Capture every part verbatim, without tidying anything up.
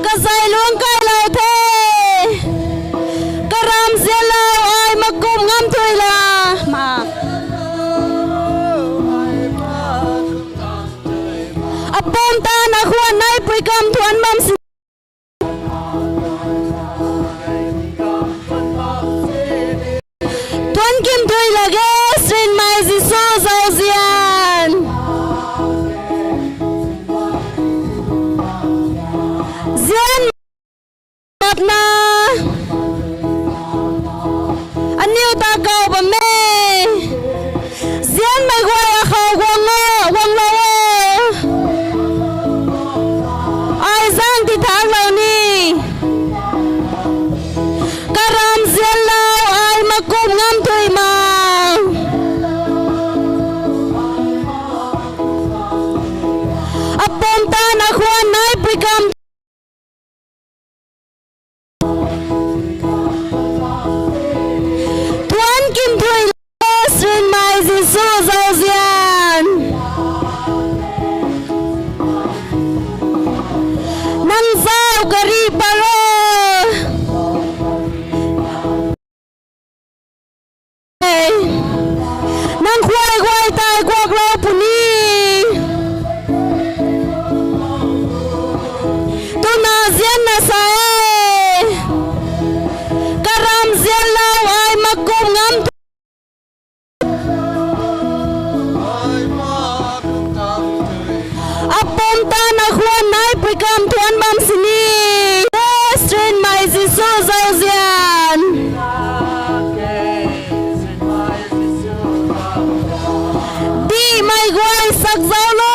Kazei luang kailou the. Karam zianlou ai makum ngam thui la. Ma. Apum tan akhuan nai pui kam thuan bam si. Thuan kim thui lage, Srinmei Jisu zauzian. Zian matna. Aniu ta kau bam e. Zianmei guay akhou guang o, guang lou o. Ai zang ti thak lou ni. Karam zianlou ai makum ngam thui ma. Apum tan akhuan nai pui kam. Thuan kim thui la, Srinmei Jisu zauzian. Nang zau kari paro. Nang khuay guay tei kuaklou puni. Twna zianna sa e. Karam zianlou ai makum ngam. Apum tan akhuan nai pui kam thuan bam sini. Srinmei Jisu zauzian. Dihmei guay sak zau lo.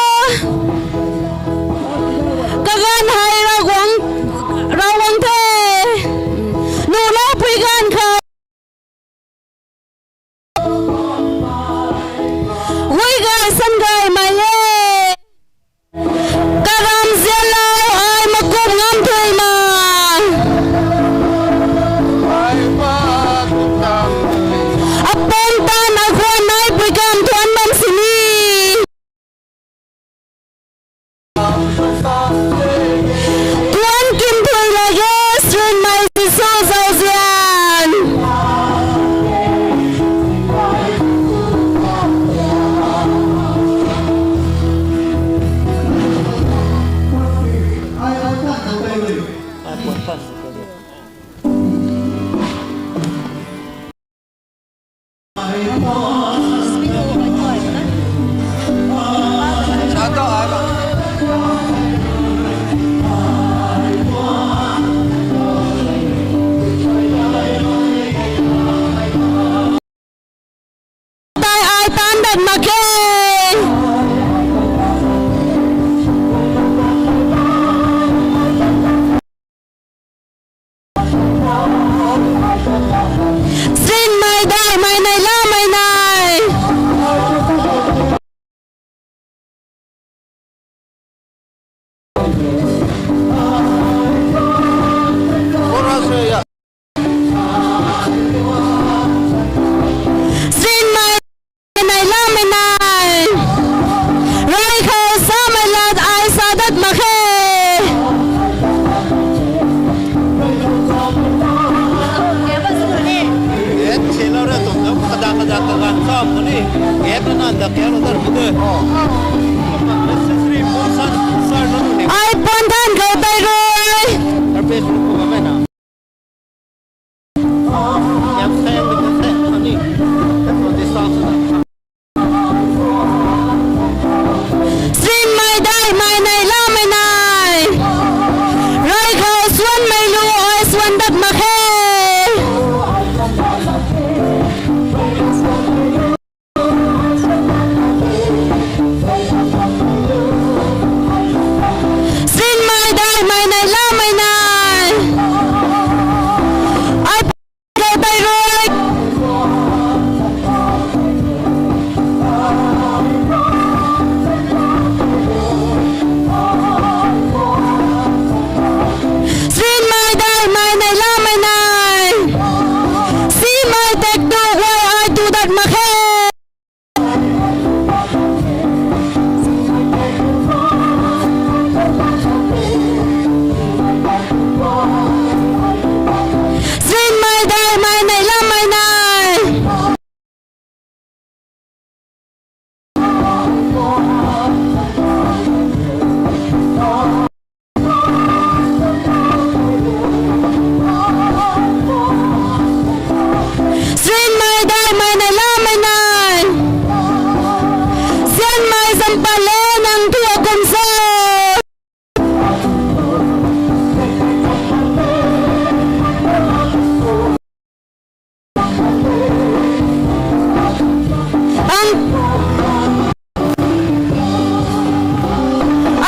Kaganv hei Ravguangc, Ravguangc the. Nuhloupui ganv khou. Gui gay san gaymei e. Karam zianlou ai makum ngam thui ma. Apum tan akhuan nai pui kam thuan bam sini. Thuan kim thui lage, Srinmei Jisu zauzian. Tei ai tan dat mak khe. Srinmei daihmei nei lamei nei. Srinmei nei lamei nei. Rui khou samei lat ai sa dat mak khe. Ai puan than khou tei rui. Srinmei daihmei nei lamei nei. Rui khou suanmei lu ai suan dat mak khe. Srinmei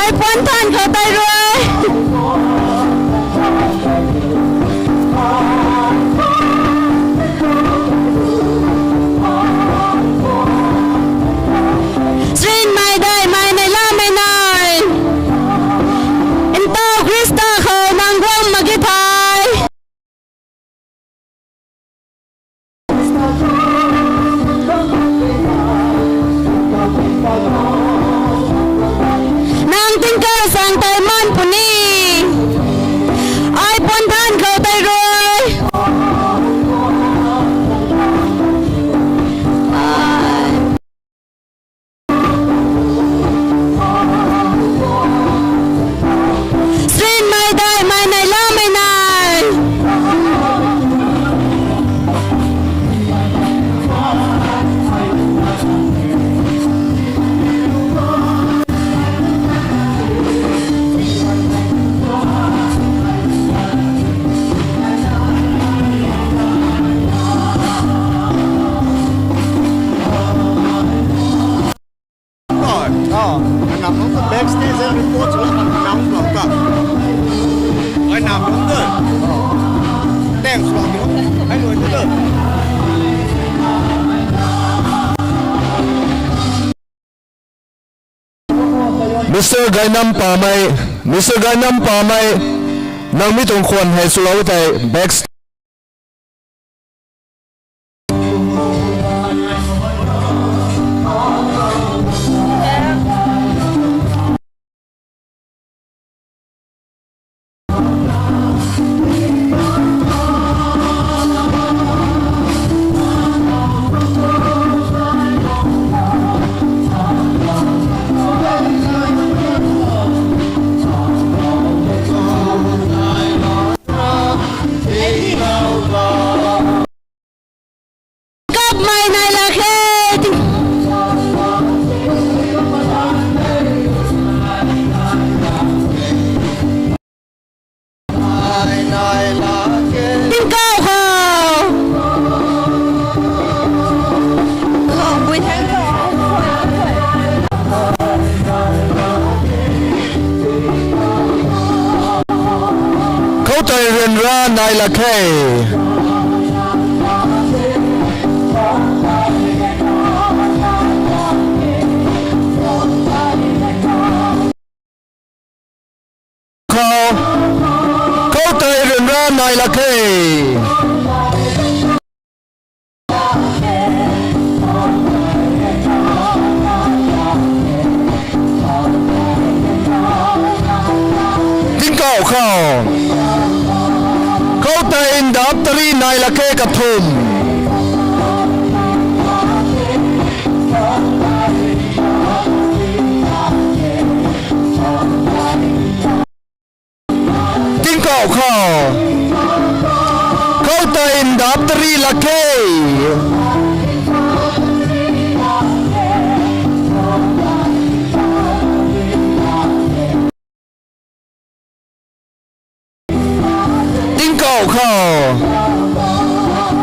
Ai puan than khou tei rui. Sinmei daihmei neihlamei nai. Ntaw Khrista khou nang guang mak ge thei. Nang tingkauh sang tei man puni. Ai puan than khou tei rui. Sinmei daihmei neihlamei nai. Nam nunc ta backstage e, report swlou kan nam nunc ta. Ai nam nunc ta. Thanks lou ti, ai lou ti. Mister Gainam Pamei, Mister Gainam Pamei, nang mi tuang khwan hei swlou tei backstage. Kapmei nai lak khe. Tingkauh khou. Khoutei ryanra nai lak khe. Khou, khoutei ryanra nai lak khe. Tingkauh khou. Khoutei ndap tari nai lak khe kathumh. Tingkauh khou. Khoutei ndap tari lak khe. Tingkauh khou.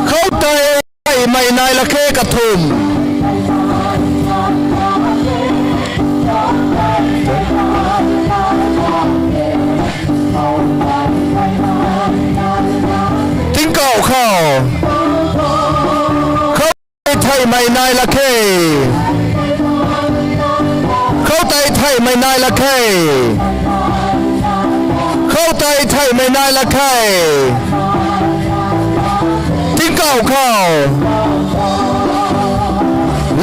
Khoutei theihmei nai lak khe kathumh. Tingkauh khou. Khoutei theihmei nai lak khe. Khoutei theihmei nai lak khe. Khoutei theihmei nai lak khe. Tingkauh khou.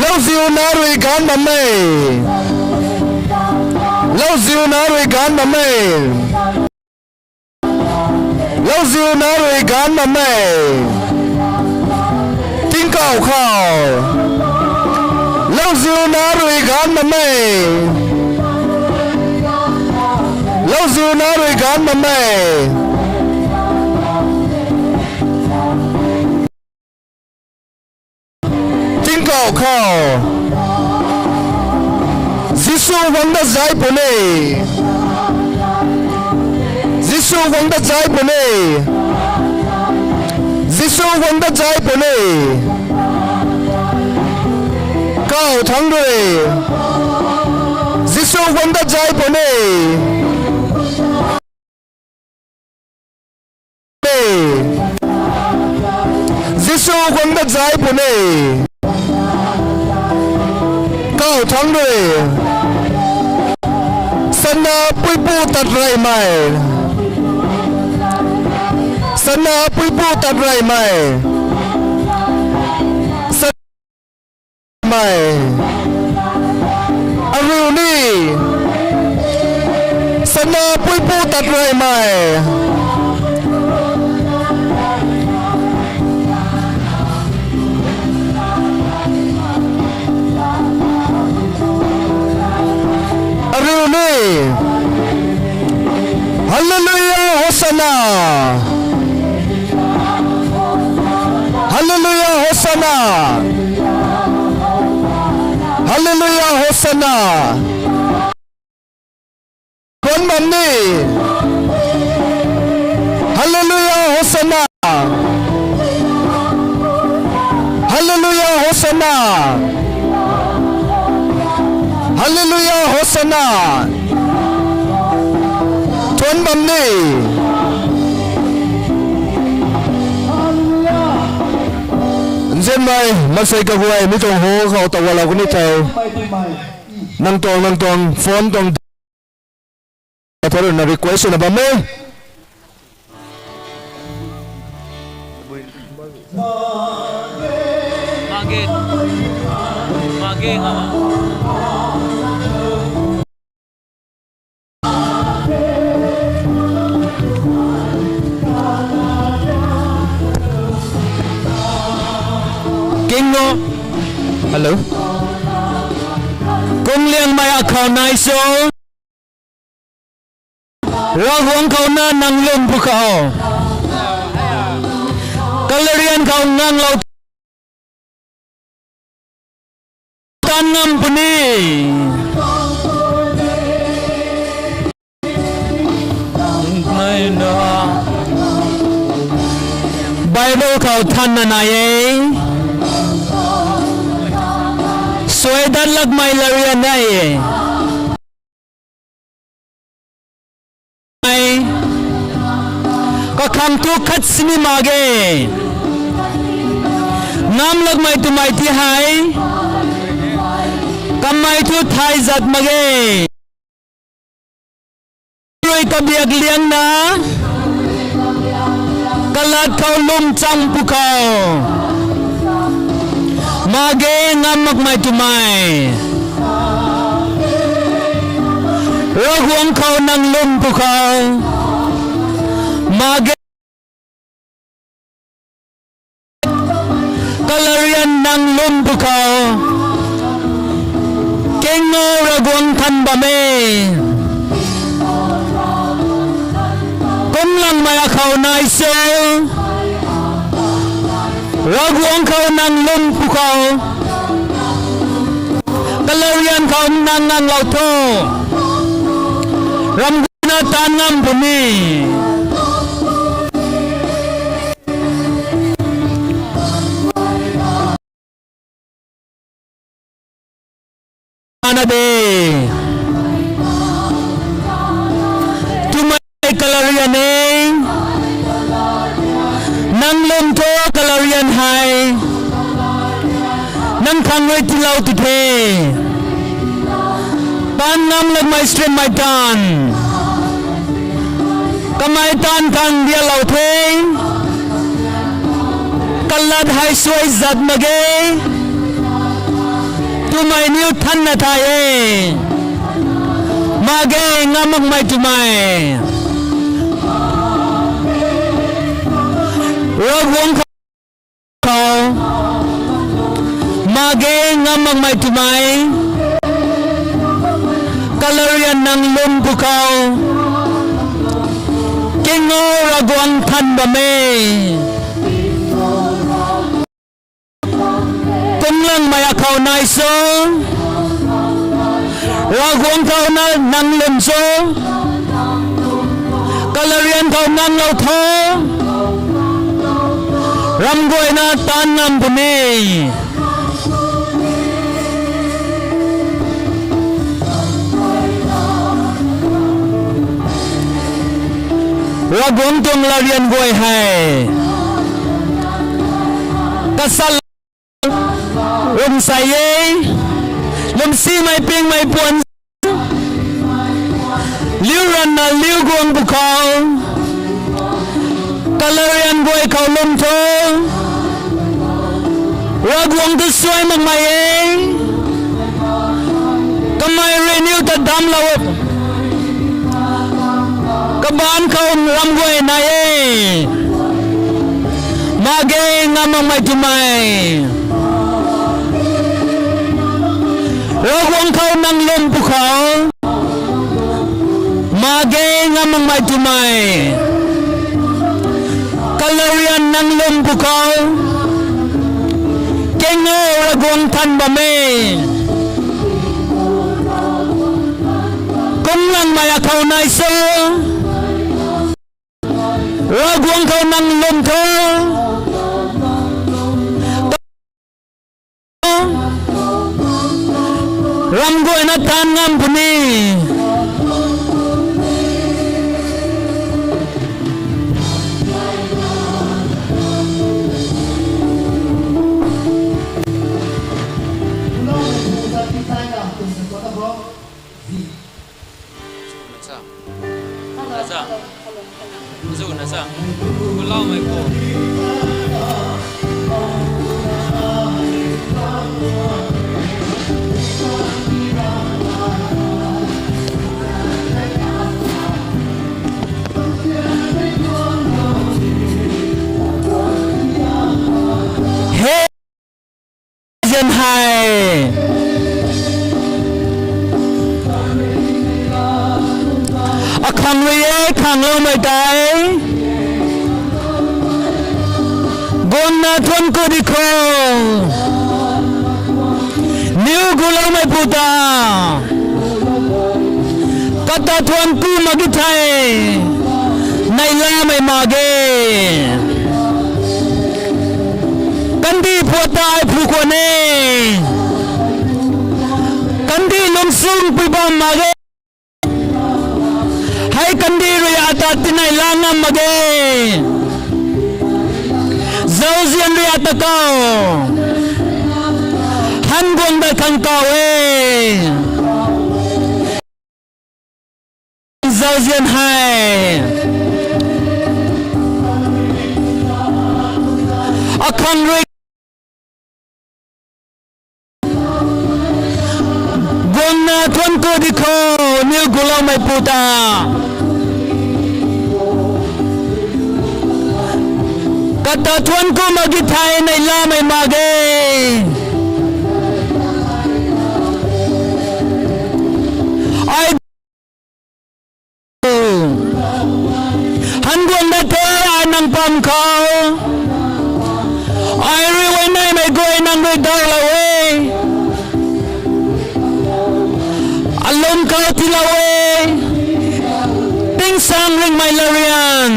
Lauziu na rui ganv bam e. Lauziu na rui ganv bam e. Lauziu na rui ganv bam e. Tingkauh khou. Lauziu na rui ganv bam e. Lauziu na rui ganv bam e. Tingkauh khou. Jisu guang dat zai puni. Jisu guang dat zai puni. Jisu guang dat zai puni. Kau thangc rui. Jisu guang dat zai puni. Jisu guang dat zai puni. Kau thangc rui. Sana puipu tat reymei. Sana puipu tat reymei. Sa- mei. Ariu ni. Sana puipu tat reymei. Ariu ni. Hallelujah, Hosanna. Hallelujah, Hosanna. Hallelujah, Hosanna. Kuan bam ni. Hallelujah, Hosanna. Hallelujah, Hosanna. Hallelujah, Hosanna. Thuan bam ni. Nzianmei maansei kaguay mi tuang ho khou tawalou kani the. Nang tuang, nang tuang phone tuang. Atharuna request na bam e. Kingo. Hello. Kungliangmei akhou nai cho. Ravguangc khou na nang lwm pwkhou. Kalarian khou nganglou taanv ngam puni. Bible khou thanna nai e. Suai dat lakmei larian nai e. Kakhang thu khat sini mak ge. Ngam lakmei twmei ti hei. Kamei thu thay zat mak ge. Rui kabiak liangna. Kalat khou lwm chang pwkhou. Mak ge ngam makmei twmei. Ravguangc khou nang lwm pwkhou. Mak ge kalarian nang lwm pwkhou. Kingo Ravguangc than bam e. Kumlangmei akhou nai cho. Ravguangc khou nang lwm pwkhou. Kalarian khou nang nganglou tho. Ramguna taanv ngam puni. Ana de. Twmei kalarian e. Nang lwm tho kalarian hei. Nang khang rui tiilou tu the. Taanv ngam lakmei stream mei taanv. Kamei taanv khang dialou the. Kalat hei suai zat mak ge. Twmei niw thanna thay e. Mak ge ngam makmei twmei. Ravguangc khou. Mak ge ngam makmei twmei. Kalarian nang lwm pwkhou. Kingo Ravguangc than bam e. Kumlangmei akhou nai cho. Ravguangc khou na nang lwm cho. Kalarian khou nganglou tho. Ramguayna taanv ngam puni. Ravguangc tuang latryan guay hei kasal run sa e, lwmsimei pingmei puan, liu ranna liu guang pwkhou, kalatryan guay khou lwm tho, Ravguangc tu suai makmei e, kamei rui niw ta damclou, kabaanc khou ram guay nai e, mak ge ngam makmei twmei. Ravguangc khou nang lwm pwkhou, mak ge ngam makmei twmei. Kalatryan nang lwm pwkhou, keng o, Ravguangc than bam e. Kum langmei akhou nai so, Ravguangc khou nang lwm tho, ram guayna taanv ngam puni. He, zian hei. Akhang rui e, khangloumei tei guangna thuanc ku di kho. Niw guloumeipu ta kata thuanc ku mak ki thei, neihlamei mak ge. Kandih phuat ta ai phu khwan e. Kandih lungsung pui bam mak ge. Hei kandih rui ata tinei la ngam mak ge. Zauzian rui ata kau, han guang dat khang kau e. Zauzian hei akhang rui guangna thuanc ku di kho, niw guloumeipu ta kata thuanc ku mak ki thei, neihlamei mak ge. Ai han guang dat the, ai nang pam khou ai rui uaineimei guay nang rui daulou e. Alum khou tiilou e. Tingsaeng ringhmei latryan.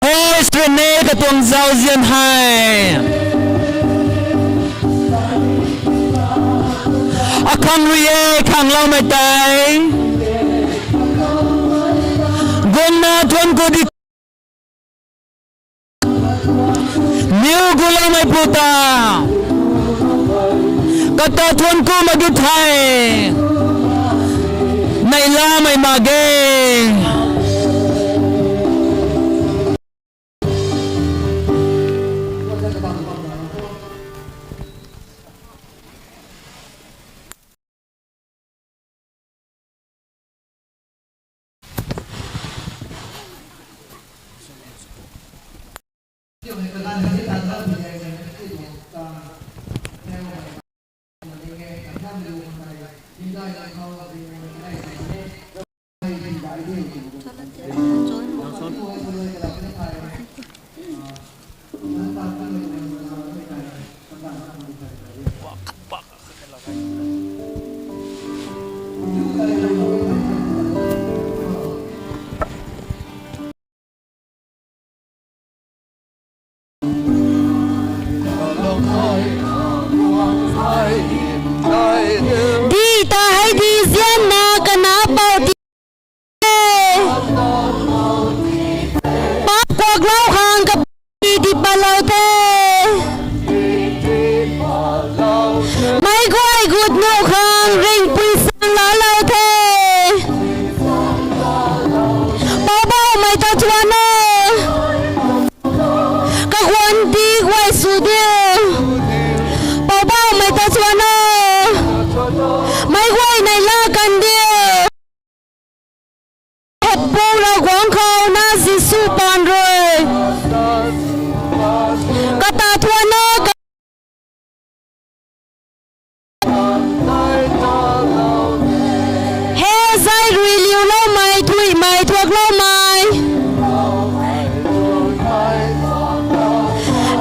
Hei srine katuang zauzian hei akhang rui e, khangloumei tei guangna thuanc ku di, niw guloumeipu ta kata thuanc ku mak ki thei, neihlamei mak ge. lou the. Meic guay gut nuh khang ringhpui sang laalou the. Poubauhmei ta thuan o. Kaguan di guay sw diu. Poubauhmei ta thuan o. Meic guay neihla kan diu. Hepu Ravguangc khou na Jisu paan rui kata thuan o. He zay rui liuloumei, thuihmei, thuakloumei.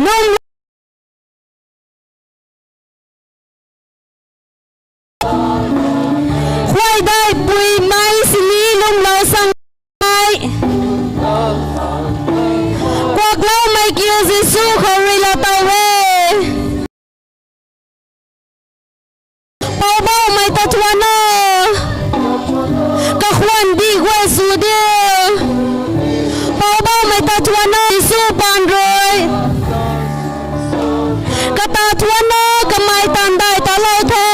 Num Khuay daipuimei sini lwmlou sang e. Kuakloumei kiu Jisu khou rui laa tow e. Poubauhmei ta thuan o. Kakhwan di guay sw diu. Poubauhmei ta thuan o, Jisu paan rui kata thuan o, kamei taanv dai talou the.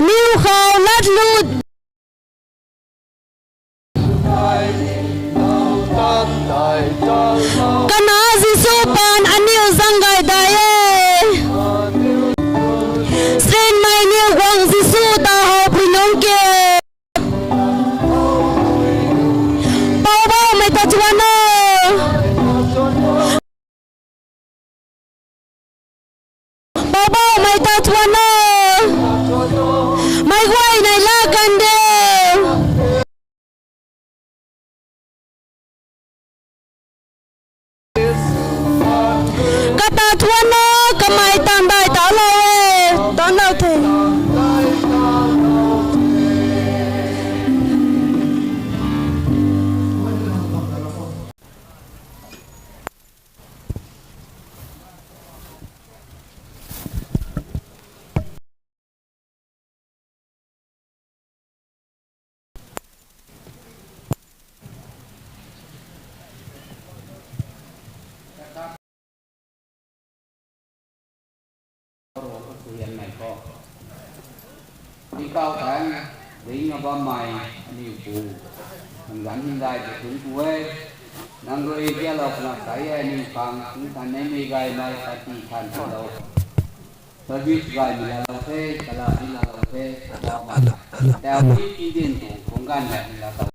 Niw khou latlut. Kana Jisu paan aniw zang gay dai e. Sinmei niw guang Jisu ta howpui nungc ke. Poubauhmei ta thuan o. Poubauhmei ta thuan o. Meic guay neihla kan diu. Kata thuan o, kamei taanv dai talou e, taanlou the. Tingkauh tang dingna bammei aniw pu, nang zanc hymdaih tei thuanc ku e. Nang rui tialou kana sai e, aniw khang tingkauh neimei gaymei kati than tiilou. Service gaymei laalou the, kala ni laalou the, hello, hello, hello. Tau ni tingdian tuang khang ganv ni laa tow.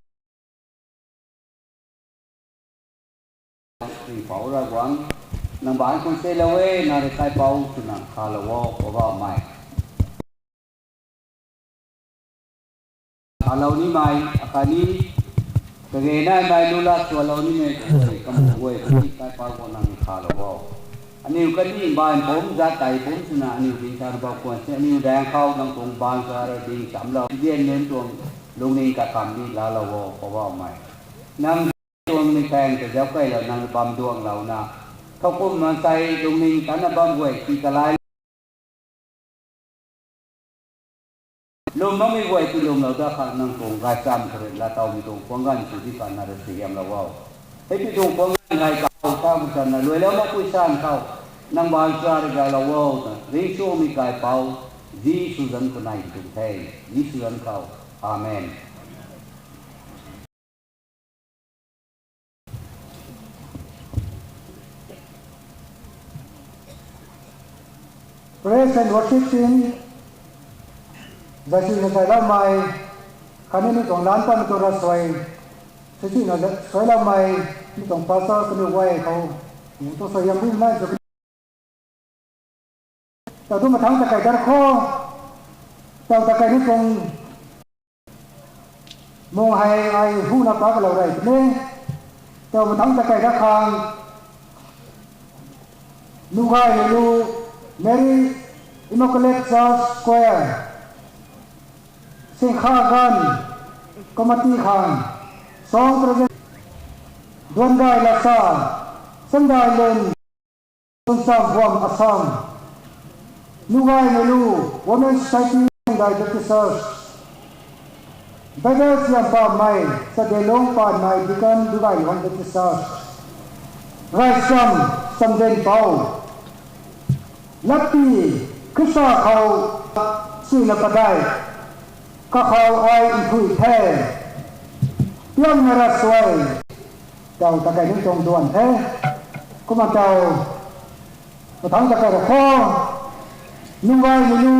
Ringhpouc Ravguangc, nang baanc khang selou e, nang rui kaipouc twna khalou o, Poubauhmei. Khalou nimei akhatni kage naimei lu lat swlou nimei kaguay, kamuh guay khatni kaipouc khou nang khalou o. Aniw khatni mbaanv pumc zat tei pumc swna aniw ding sana bam khwan se, aniw daeng khou nang tuang baanchara ding chamclou, dianmei tuang lungning kakham ni laalou o, Poubauhmei. Nang tuang ni thaeng ta zauc kailou nang bam duanglouna, thowkumh maansei lungning tanna bam guay ti kalai lwm makmei guay ti lwmlou dat khang nang tuang gaychamv kha rui laa towmei tuang khwang ganv sw di khang nang rui suaihiamlou o. Hei ti tuang khwang ganv hei kaw tha kum sana luailou makpui san khou nang baanchara gaylou o twna ringcsuangmei kaipouc Jisu zanc khou nai tuang the. Jisu zanc khou. Amen. Praise and worship team, zasi na zailoumei, khatni mi tuang lan pan tu ra suai, sisi na suailoumei, mi tuang pastor kaniw guay khou, mi tuang suaihiam bumna zu Tau tu mathangc ta kai dar kho. Tau ta kai ni tuang mung hei ai huna paklou rey tini. Tau mathangc ta kai dar khang, Nugaymeilu Mary Immaculate Church Choir, Singkha Ganv Committee khang, song president, Duanday Lasa, Sangdai Lun, Sunsam Buam Assam, Nugaymeilu Women Society, Sangdai Baptist Church, Bible siam pamei, Chadelung Panmei Deacon, Dugailong Baptist Church. Gaychamv, Chamden Pou. Latpi, Khrista khou, suina padeih, kakhou ai nthui the, piangna ra suai. Tau ta kai nunc tuang duan the. Kumna tau, mathangc ta kai ra kho. Nungai minu.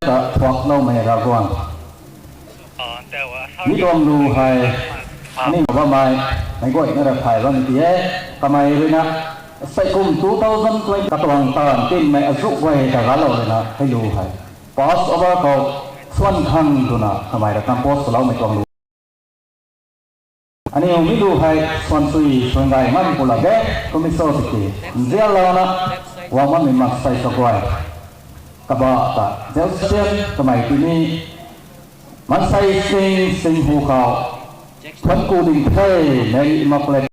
Ta thuakloumei Ravguangc, mi tuang lu hei, ning bammei, meic guayna ra thay bammei ti e, kamei ruina, sei kum two thousand twenty katuang taanv tinmei azuh guay ta galou ruina, hei lu hei Passover khou swan khang twna kamei ra compose swloumei tuang lu. Aniu mi lu hei swan sui swan gay ngam pu lak ge, kum e so tiki, nzianlouna, guang bammei mansei kaguay, kabah ta, Joseph kamei tini, mansei sing sing hu khou, thuanc ku ding the, Mary Immaculate.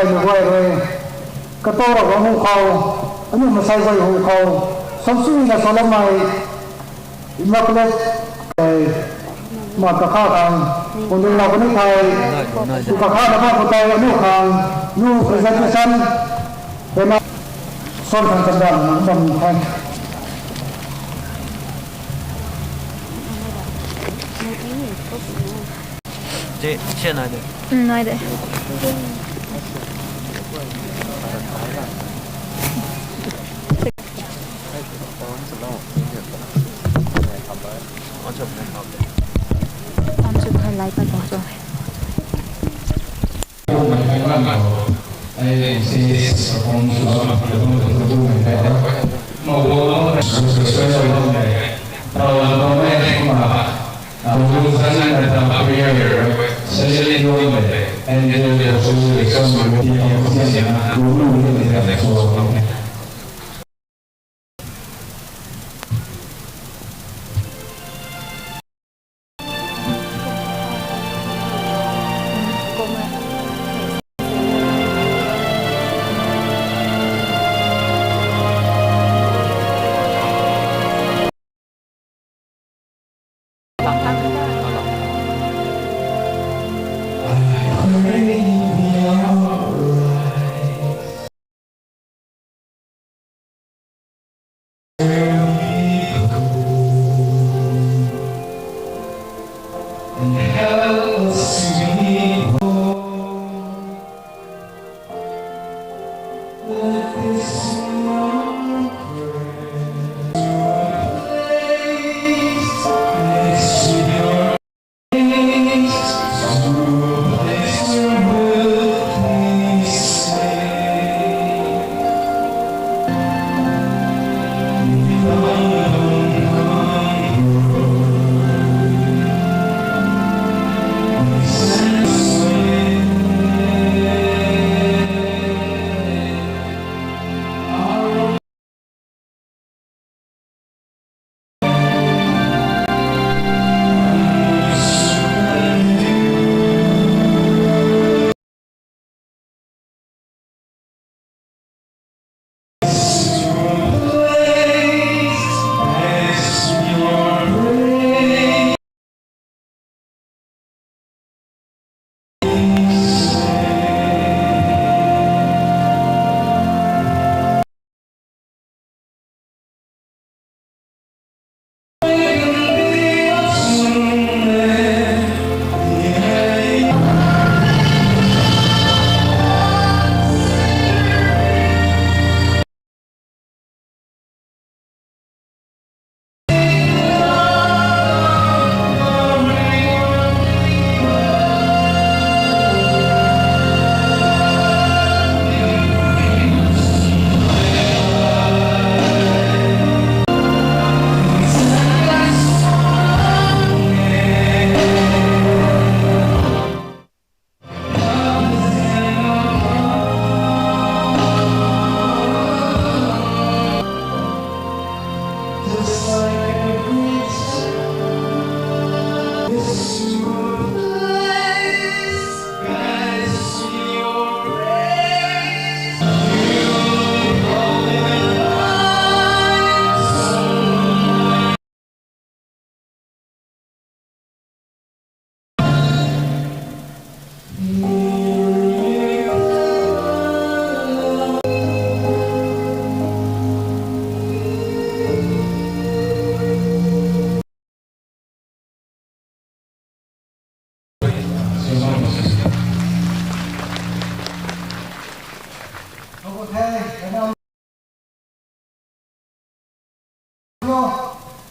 Ai nu guay rui, kato ra bam hu khou, aniu masai guay hu khou, samsui na salamei, Immaculate, eh, ma kakha khang, kunding la kuni thai, ku kakha na bam hu tei aniu khang, nu presentation, tena, son khang chamdan, bam thai. Che, che nai de. Hmm, nai de. Am chu khai lai pa to cho.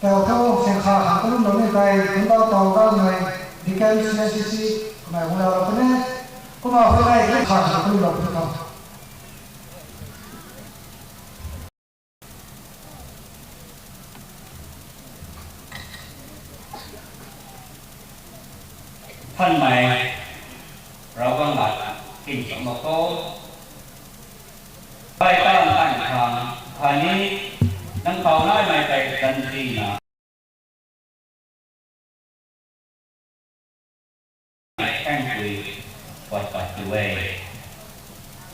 Tau tho, seng kha khang kalum lou ni tei, tun tau tau tau nai, D K M C S C C, kamei hu lau lou puni, kumna hu nai, kha khang kalum lou puni tho. Thanmei, Ravguangc lat, kin cham mak kho. Bai ta lam tan khang, khatni, nang tau naimei tei ganv tina. Thank you, what, what you way.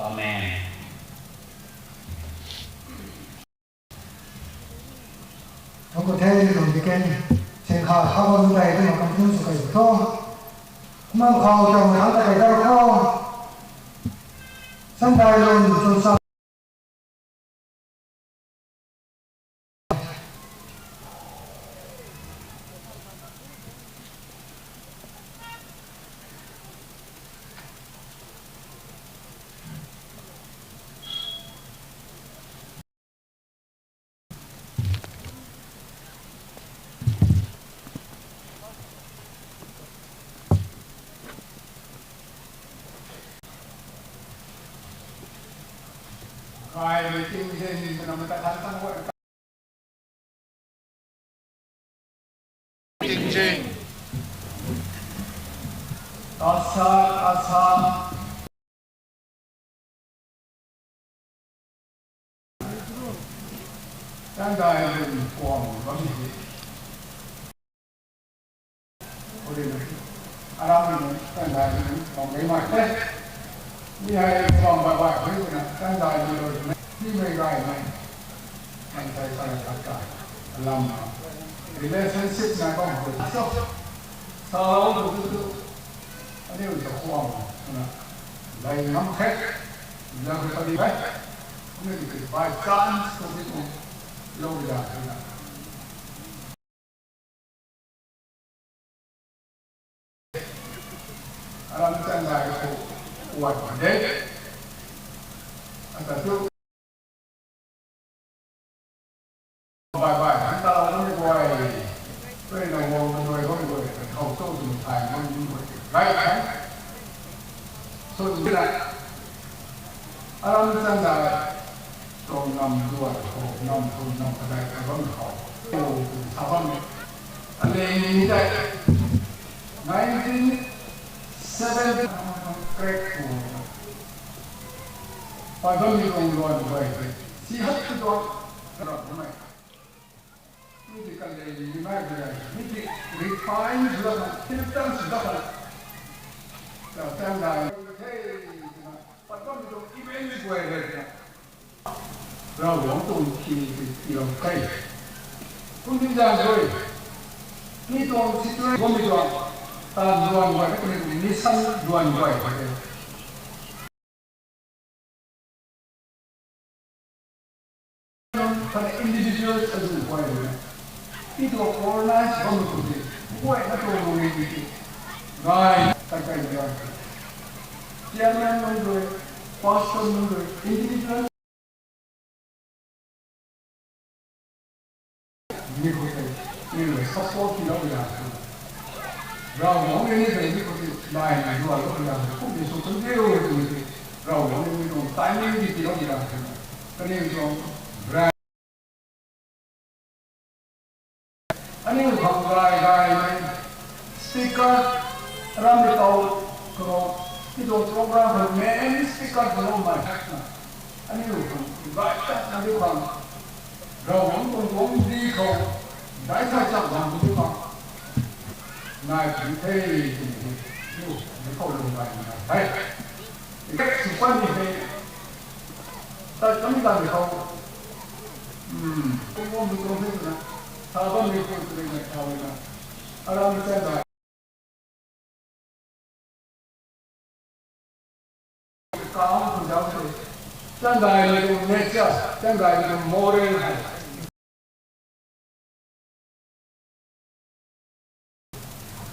Amen. Thank you, thank you, deacon. Seng kha kha bam dai tu ma kam tu su kai tho. Kumna khou tang ma thang ta kai ta kho. San dai lun chun sa. Kai mei ting zin na mata khan tang wo. Ting zin. Tasa, tasa. Tandai lun kuang bam hi. Kuri na. Aram ni tandai lun kuang gai mai te. Ni hai kuang bai bai kuri na tandai lun ni mei gai mai. Kan sai sai khat ka. Alam. Relationship na bam kuri. So. Sa lo tu tu tu. Aniu ta kuang na. Lai ngam khe. Lai khe padi bai. Aniu ti by chance tu tu tu. Lo ya na. Aram chan dai khou kuan de. Ata tu. Bai bai, han ta lau ni guay. Koi na wang na guay, guay, guay. Khou tu tu thai, guay ni guay. Gai thai. So, ni na. Aram chan dai. Tuang nam duan khou, nam khou, nam kadai ka bam khou. Tuang tu sa bam. Aleng ni dai. Nineteen seventy, crack khou. Pai bam ni tuang duan duai. Si hat tu duan. Karap mai. Ni di kalei ni mai di lai. Ni di refine sw da kan, filter sw da kan. Tang dai the, pat bammei tuang event ni guay rui na, Ravguangc tuang ki, ki, ki lam kei. Kum tin zan rui, mi tuang situation bammei tuang, ta duan guay, kani tuang mission duan guay kei. Khat individuals azu guay rui na, mi tuang organize bammei tuang ti, guay na tuang lungning ti, guay, ta kai guay. Chairman nunc rui, pastor nunc rui, individual. Mi khou tei, mi rui support tiilou ya. Ravguangc rui ni tei mi khou tei, nai nai dualou ya. Kum ni sw kan diu tw tei, Ravguangc rui ni tuang timing ti tiilou ya. Kaniw tuang brand. Aniu khang gay gaymei speaker, aram ni tau khou, mi tuang program khou main speaker khou mei hak na. Aniu khang gay ta, aniu khang Ravguangc tuang guangcdic khou, gay ta chak bam tu khang nai puni the, tw ni, aniu, aniu khou lung gaymei nai the. Sw pan ni hei, tat kami ganv khou, kum guang tu tuang the twna, sa bammei khou tw rui na, sa rui na, aram ni chan dai. Kam khou zauc the, chan daimei tuang nature, chan daimei tuang moral hei.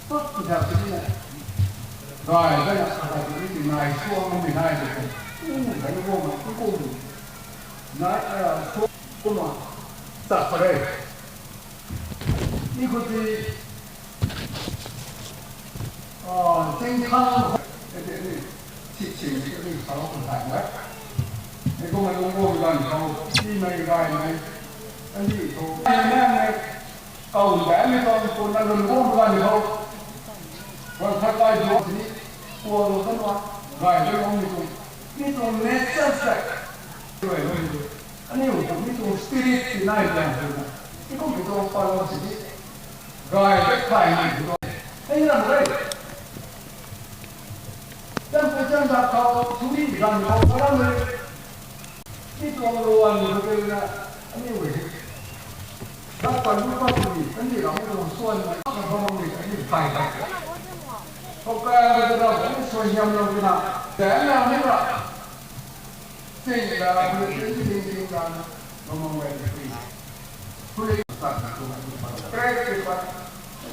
Put to the business. Gay gana khat khat ni ti nai suang mei nai de khe. Kum gay guang ma kum kum. Nai, ah, suang kum ma. Chak pare. Mi khou ti, ah, ting thang. Ati ni, si si ni, ni sa lou kum thai na. Ni kum ma lung guang ganv khou, si mei gay mei. Ani khou. Ai na mei. Kau daihmei tuang pun na lun guang ganv khou, guang khat kai duang sini, kualou kan wa, gay kan wang ni tuang, ni tuang nature se, gay kan ni tuang, aniu tuang ni tuang spirit ti nai tuang tuang, ni kum ni tuang palou sini, gay kan thay ni tuang, hei ram rei. Chang pu chang da khou, suni ganv khou, kalam rei. Mi tuang luan ni khou tei na, aniu hei. Dak pan lu pan tu ni, kan ni ram tuang suan na, kan bam ni, kan ni kai kai. Khou kai na, kan ni suan hiam lou tina. Tei na ni ra. Ting la, ting ting ting la, bam bam wei ni. Pulei sa na tu na, tu pa. Kai kai pa.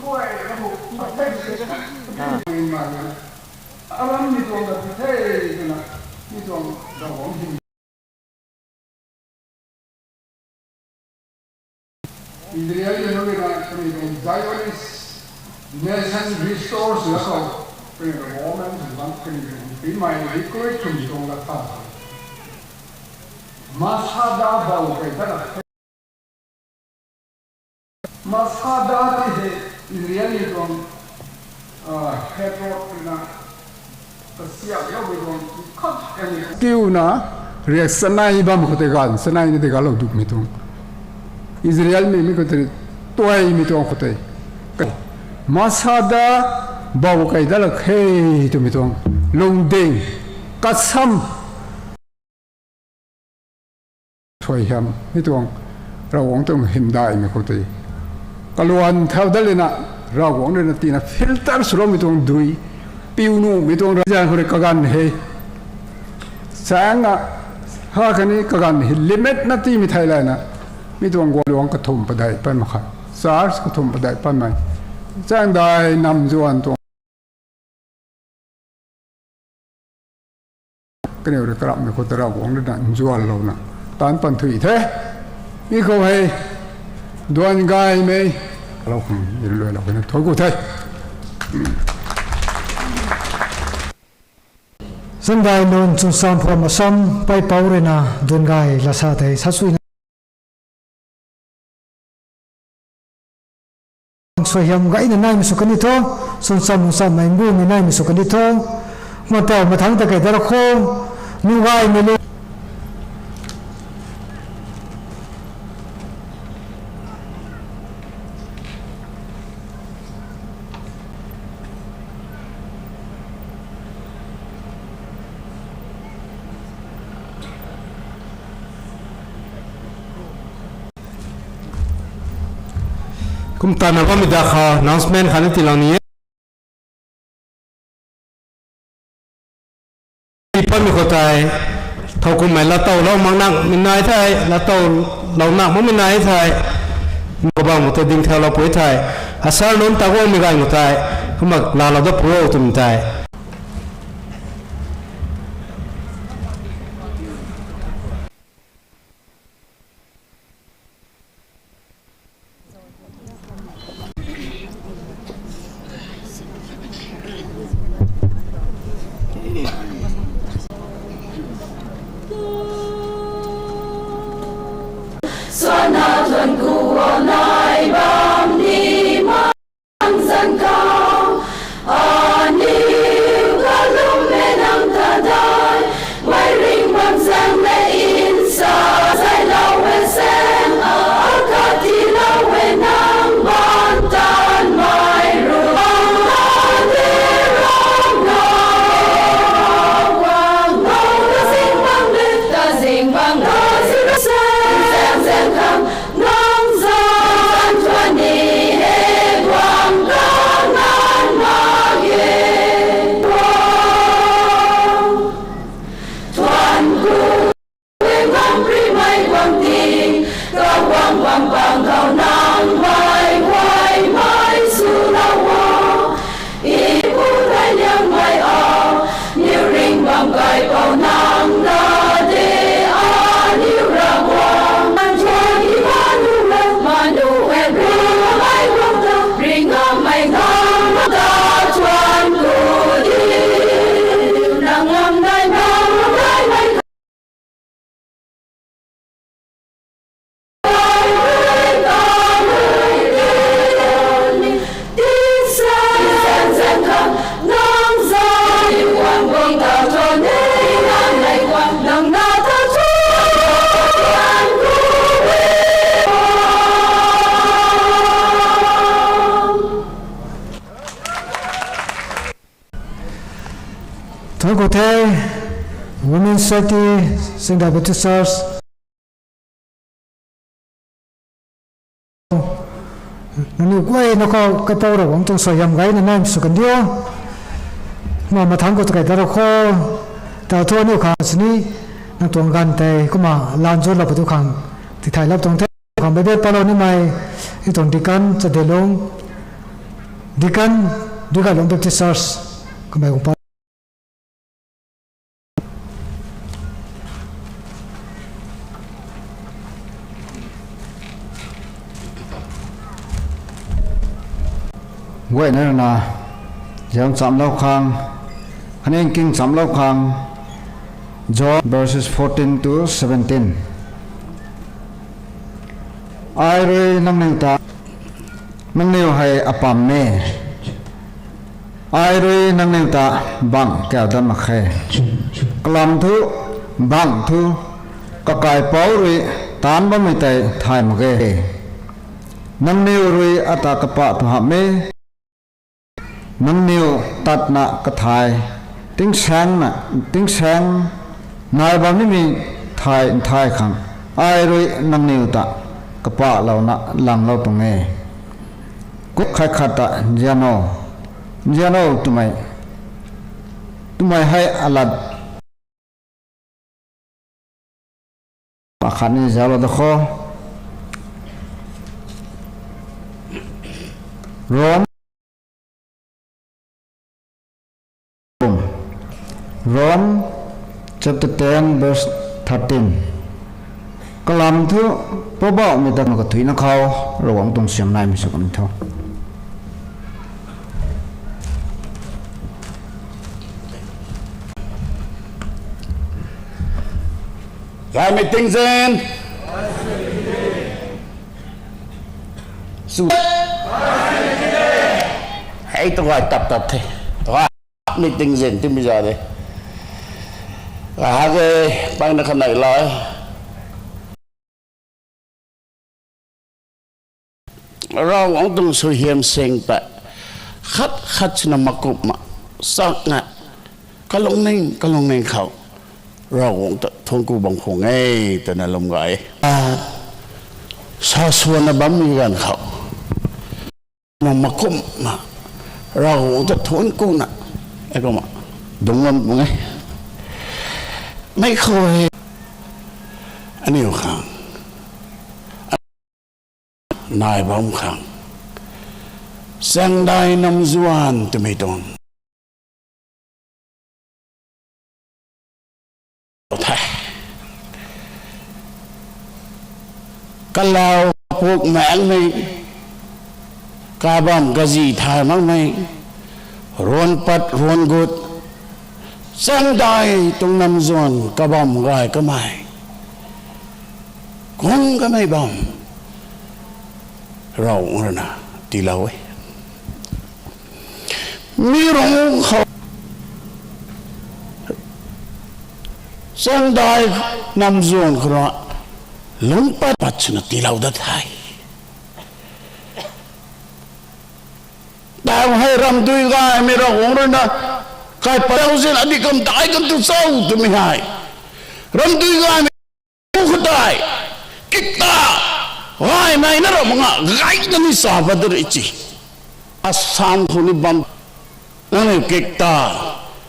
Wei na bu, pa kai kai. Ni ma na. Aram ni tuang da tu the, tu na. Ni tuang da bam ni. Israel ni nunc rui na kaniw tuang Zionist nation restore sw khou, kaniw tuang government sw bam kaniw tuang pi mai recruit twmei tuang lat tha. Masada bou kei ta na. Masada ti hei Israel ni tuang, ah, head road rui na Kiu na, riak chanei bam khou tei ganv, chanei na tei ganvlou dukmei tuang. Israel mei mi khou tei, tuaimei tuang khou tei. Masada, bou kei dat lak khe twmei tuang. Lungding, kasam. Suaihiam, mi tuang, Ravguangc tuang hymdaihmei khou tei. Kaluan thau dat lana, Ravguangc rui na tina filter swloumei tuang dui, piu nuhmei tuang ravzan khou rui kaganv hei. Chaeng na, ha khatni kaganv hei limit na tiimei thei lana, mi tuang guangluang kathumh padeih pan mak khe, church kathumh padeih panmei. Chaeng dai nam zuan tuang. Kaniw rui karamhmei khou ta Ravguangc rui na nzuanlouna taanc pan thuy the. Mi khou hei duan gaymei kalou khang luailou kena thuanc ku the. Zandai nunc chwnsam phuam asam paipouc rui na duan gay lasa tei sasuina suaihiam gayna naimei sw kan di tho, chwnsam nunc chammei mbumei naimei sw kan di tho, matau mathangc ta kei dat ra kho, nu gaymei lu Kum tana bammei da khou announcement khatni tiilou ni e. Ipatmei khou tei, thowkumhmei laatowlou mak nak mei nai thei, laatowlou nak makmei nai thei, kabang khou tei ding thaulou pui thei, asar nunc ta guangmei ganv khou tei, kumna laalou dat pu o twmei tei. Suana thuan ku nai bam ni ma zan kau, aniu kalum e nang ta dai, mei ring bam zaeng le nsa, zaylou e zaeng, akhat tiilou e nang bam tan mei ru, bam tan de ram na, wang na, ta zing bang le, ta zing bang, ta zing bang, zaeng zaeng khang, nang zanc thuan ni he guang kang nang mak ge. Guang thuan ku e guang primei guang ti, kaguang bam bang khou nang mei guay mei swlou o. I pu tei liangmei o, niw ring bam kaipouc nang na de, aniw Ravguangc. Nang thuan Emmanuel, Emmanuel, ringmei guang ta, ringmei guang ta, thuan ku di, nang lam dai, nang lam dai mei Thuan ku the, Women Society, Singdai Baptist Church. Nangniw guayna khou kaipouc Ravguangc tuang suaihiam gayna naimei sw kan diu. Kumna mathangc khou ta kai da rau kho. Tau thu aniu khang sini, nang tuang ganv tei kumna lan zauclou pu tu khang tithaylou tuang the. Khang Bible palou nimei, i tuang deacon Chadelung, deacon, Duigailung Baptist Church, kamei guang pa guayna rana, ziam chamlou khang, khatni nking chamlou khang, John verses fourteen to seventeen. Ai rui nangniw ta, nangniw hei apam e. Ai rui nangniw ta bangh kau dat mak khe. Kalam thu, bangh thu, kakaipouc rui taanc bammei tei thay mak ge. Nangniw rui ata kapah tu hamh e. Nangniw tatna kathai, tingsaengna, tingsaeng nai bam nimei thay nthai khang, ai rui nangniw ta kapahlouna langlou tuang e. Kuk khat khat ta nzian o, nzian o twmei, twmei hei alat akhatni zauclou da kho. Rom, Rom chapter ten verse thirteen. Kalam thu, Poubauhmei ta kathuicna khou, Ravguangc tuang siam naimei sw kan tho. Gaymei tingzin. Sw. Hei tu gay tap tap the. Gaymei tingzin timei za de. Gay ha ge, pangna khanei lai. Ravguangc tuang suaihiam sing ta khat khat swna makumna, chakna, kalungning kalungning khou Ravguangc ta thuancku bam khwan e twna lwm gay. Sa swanna bammei ganv khou, Nang makumna, Ravguangc ta thuanc kuna, e kumna, dungc bam tuang e. Mei khou hei, aniu khang, nai bam khang, Chaengdai Namzuan twmei tuang the. Kalau puk maengmei, kabam kazi thay makmei, ruan pat ruan gut, Chaengdai tuang Namzuan kabam gay kamei, kung kamei bam, Ravguangc rui na tiilou e. Mi rung khou Chaengdai Namzuan khou rui lungc pat pat swna tiilou dat the. Tau hei ramdui gaymei Ravguangc rui na, kaipat zauzian adi kam dai kan tu cho twmei hei, ramdui gaymei khou tei, kikta gaymei na ram nga gay na ni sa pat de ri ci. Assam khou ni bam, nangniw kikta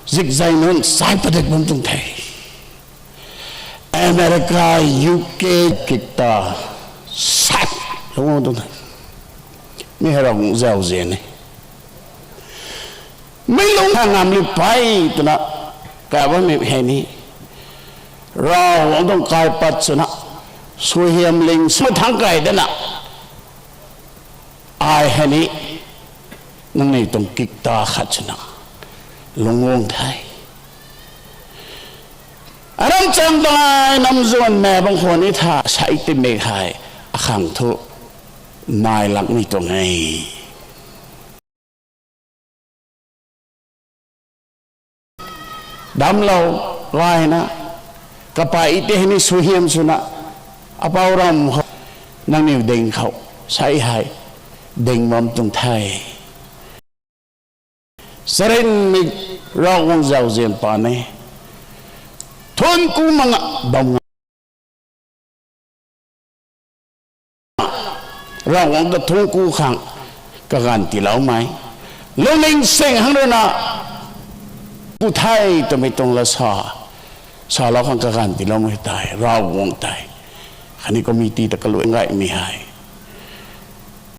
zikzai nunc sai padik bam tuang the. America, U K kikta sat lou tuang the. Mi hei Ravguangc zauzian e. Mi lung khang ngam li pey twna, kabammei hei ni, Ravguangc tuang kaipat swna, suaihiamling sw thangc key dana, ai hei ni, nangniw tuang kikta khat swna lungc guang the. Aram Chaengdai Namzuan mei bang khwan ni tha sei timei hei, akhang thu nai lak ni tuang e. Damclou gayna, kapey tei hei ni suaihiam swna, apou ram khou, nangniw ding khou, sei hei, ding bam tuang the. Charynmei Ravguangc zauzian pa ni, thuanc ku mak nga bam nga, Ravguangc ta thuanc ku khang kaganv tiiloumei, lungning sing hang rui na, ku the twmei tuang la sa, salou khang kaganv tiiloumei tei Ravguangc tei, khatni committee ta kaluai gaymei hei